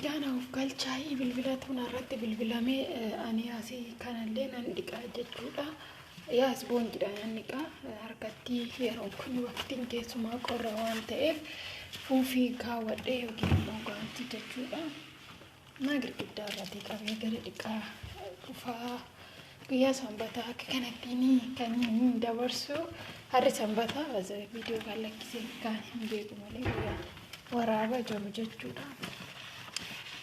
Egaa na of galchaa'ii bilbila irratti bilbilamee ani asii kanallee nan dhiqaa jechuudha. Yaa isboonjiidhaan nan dhiqaa harkatti yeroo kun waqtiin keessumaa qorra waan ta'eef fuufii kaawwadhee yookiin immoo gaantii jechuudha. Naa girgiddaa irratti qabee gadi dhiqaa dhufaa. Guyyaa sanbataa akka kanattiin kan hin dabarsu. Harri sanbataa viidiyoo kan lakkisee kan hin beeku malee guyyaa waraabaa jiru jechuudha.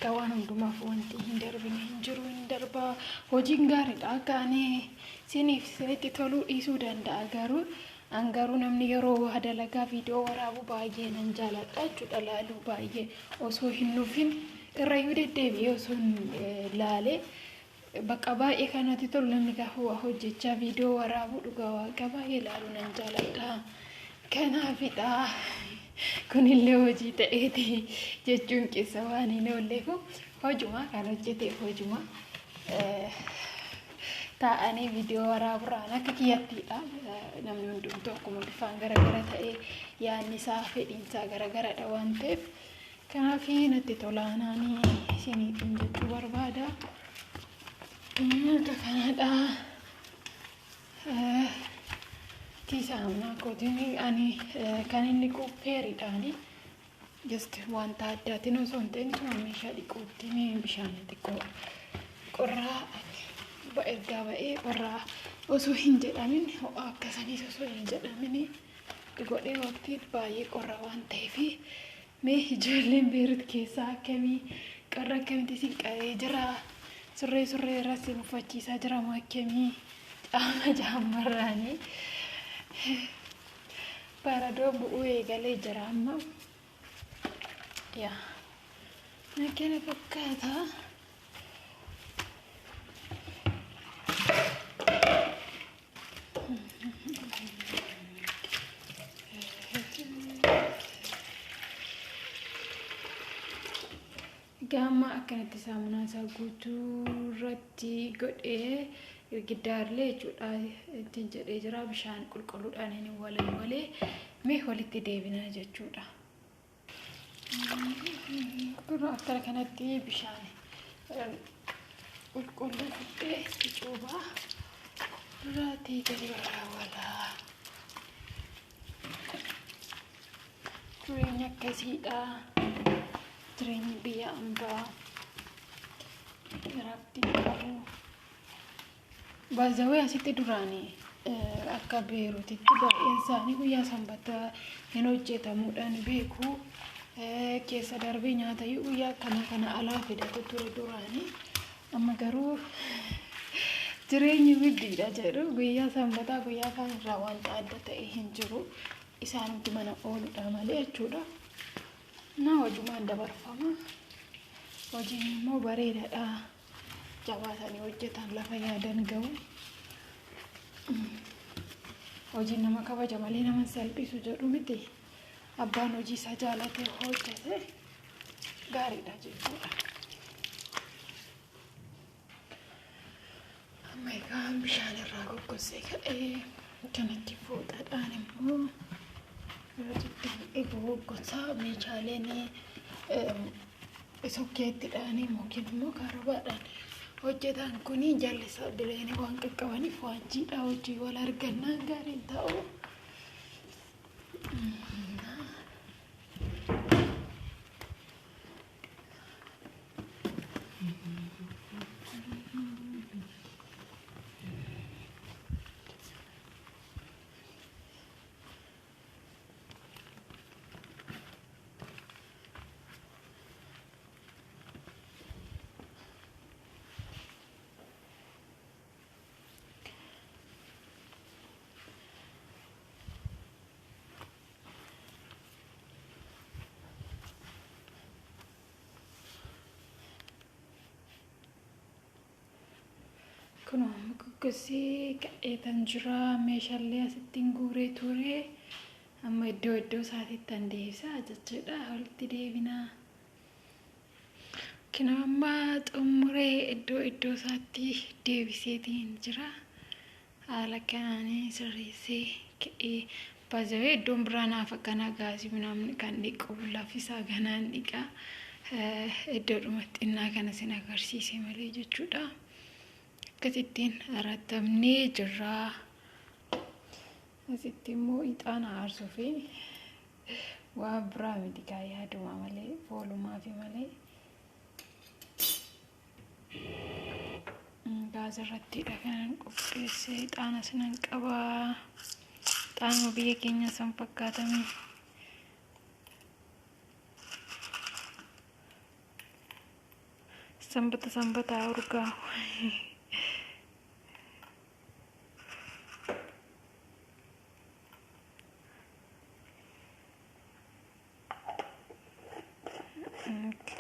Akka waan hundumaaf wanti hin darbine hin jiru hin darbaa. Hojiin gaariidha. Akka ani isiniif isinitti toluu dhiisuu danda'a garuu an garuu namni yeroo waa dalagaa viidiyoo waraabu baay'ee nan jaaladha jechuudha. Laaluu baay'ee osoo hin nufin irrayyuu deddeebi'ee osoo hin laalee bakka baay'ee kanatti tolu namni gaafa waa hojjechaa viidiyoo waraabu dhugaa waaqa baay'ee laaluu nan jaaladha. Kanaafidha kunillee hojii ta'eeti jechuun keessa waan hin oolleefu hojuma kan hojjeteef hojuma taa'anii viidiyoo waraaburraan akka kiyyattiidha. Namni hundumtuu akkuma bifaan garagara ta'ee yaadni isaa fedhiin isaa garagaradha waan ta'eef kanaaf natti tolaanaanii isiniitiin jechuu barbaada. Akka kanadha. Saamunaa kootiin ani kan inni qopheeriidhaani. Just wanta addaatiin osoo hin ta'in isuma meeshaa dhiquutti bishaan xiqqoo qorraa ergaa ba'ee qorraa osoo hin jedhamin ho'a akkasaniis osoo hin jedhamin godhee waqtiin baay'ee qorra waan ta'eef mee ijoolleen Beerut keessaa akkamii qorra akkamitti isin qabee jira surree surree irra isin uffachiisaa jira moo akkamii caama caammarraanii baradoo bu'uu eegalee jira amma. Yaa akkana fakkaata. Gaama akkanatti saamunaa isaa guutuu irratti godhee girgiddaallee jechuudha ittiin jedhee jira bishaan qulqulluudhaan inni walee mee walitti deebinaa jechuudha. Kun akkana kanatti bishaan qulqulluu fudhee itti cuubaa duraatii gadi walaawalaa. Jireenya akkasiidha. Jireenyi biyya ambaa raabtiin qabu. Baazawee asitti duraanii akka Beerutitti baay'een isaanii guyyaa sanbataa hin hojjetamuudhaan beeku. Keessa darbee nyaata guyyaa akkana kana alaa fidatu ture duraanii. Amma garuu jireenyi guddiidha jedhu guyyaa sanbataa guyyaa kaan irraa wanta adda ta'e hin jiru. Isaanumti mana ooludha malee jechuudha. Na hojumaan dabarfama. Hojiin immoo bareedaadha. Jabaatanii hojjetan lafa yaadan ga'u. Hojiin nama kabaja malee nama salphisu jedhu miti. Abbaan hojii isaa jaalatee hojjete gaariidha jechuudha. Amma egaa bishaan irraa goggogsee ka'ee kanatti fuudhadhaan immoo yeroo goggogsaa meeshaaleen sokkeettiidhaan yookiin immoo karabaadhaan hojjetan kuni jalli isaa bileenii waan qaqqabaniif waan jiidhaa hojii wal argannaan gaariin ta'u. Kun amma goggosee ka'eetan jira. Meeshaalee asittiin guuree ture. Amma iddoo iddoo isaatiittan deebisaa jechuudha. Walitti deebinaa. Kun amma xumuree iddoo iddoo isaatti deebiseetiin jira. Haala kanaan sirreessee ka'ee baazawee iddoon biraa naaf akkana gaasii namni kan dhiqu laffisaa ganaan dhiqa. Iddoodhuma xinnaa kana sin agarsiise malee jechuudha. Akkasittiin rattabnee jirra. Asitti immoo ixaana aarsuu fi waan biraa miti kaa yaaduma malee foolumaa fi malee. Gaazirrattidha kanan qopheesse ixaana sinan qabaa. Ixaanuma biyya keenya san fakkaatamee. Sanbata sanbataa urgaa'u.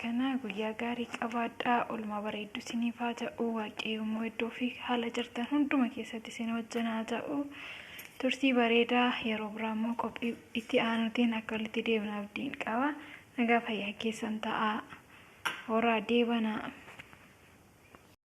Kana guyyaa gaarii qabaadhaa. Oolmaa bareedduu isiniif haa ta'u. Waaqayyo immoo iddoo fi haala jirtan hunduma keessatti isin wajjin haa ta'u. Turtii bareedaa yeroo biraa immoo qophii itti aanutiin akka walitti deemnu abdiin qaba. Nagaa fayyaa keessan ta'aa. Horaa deebanaa.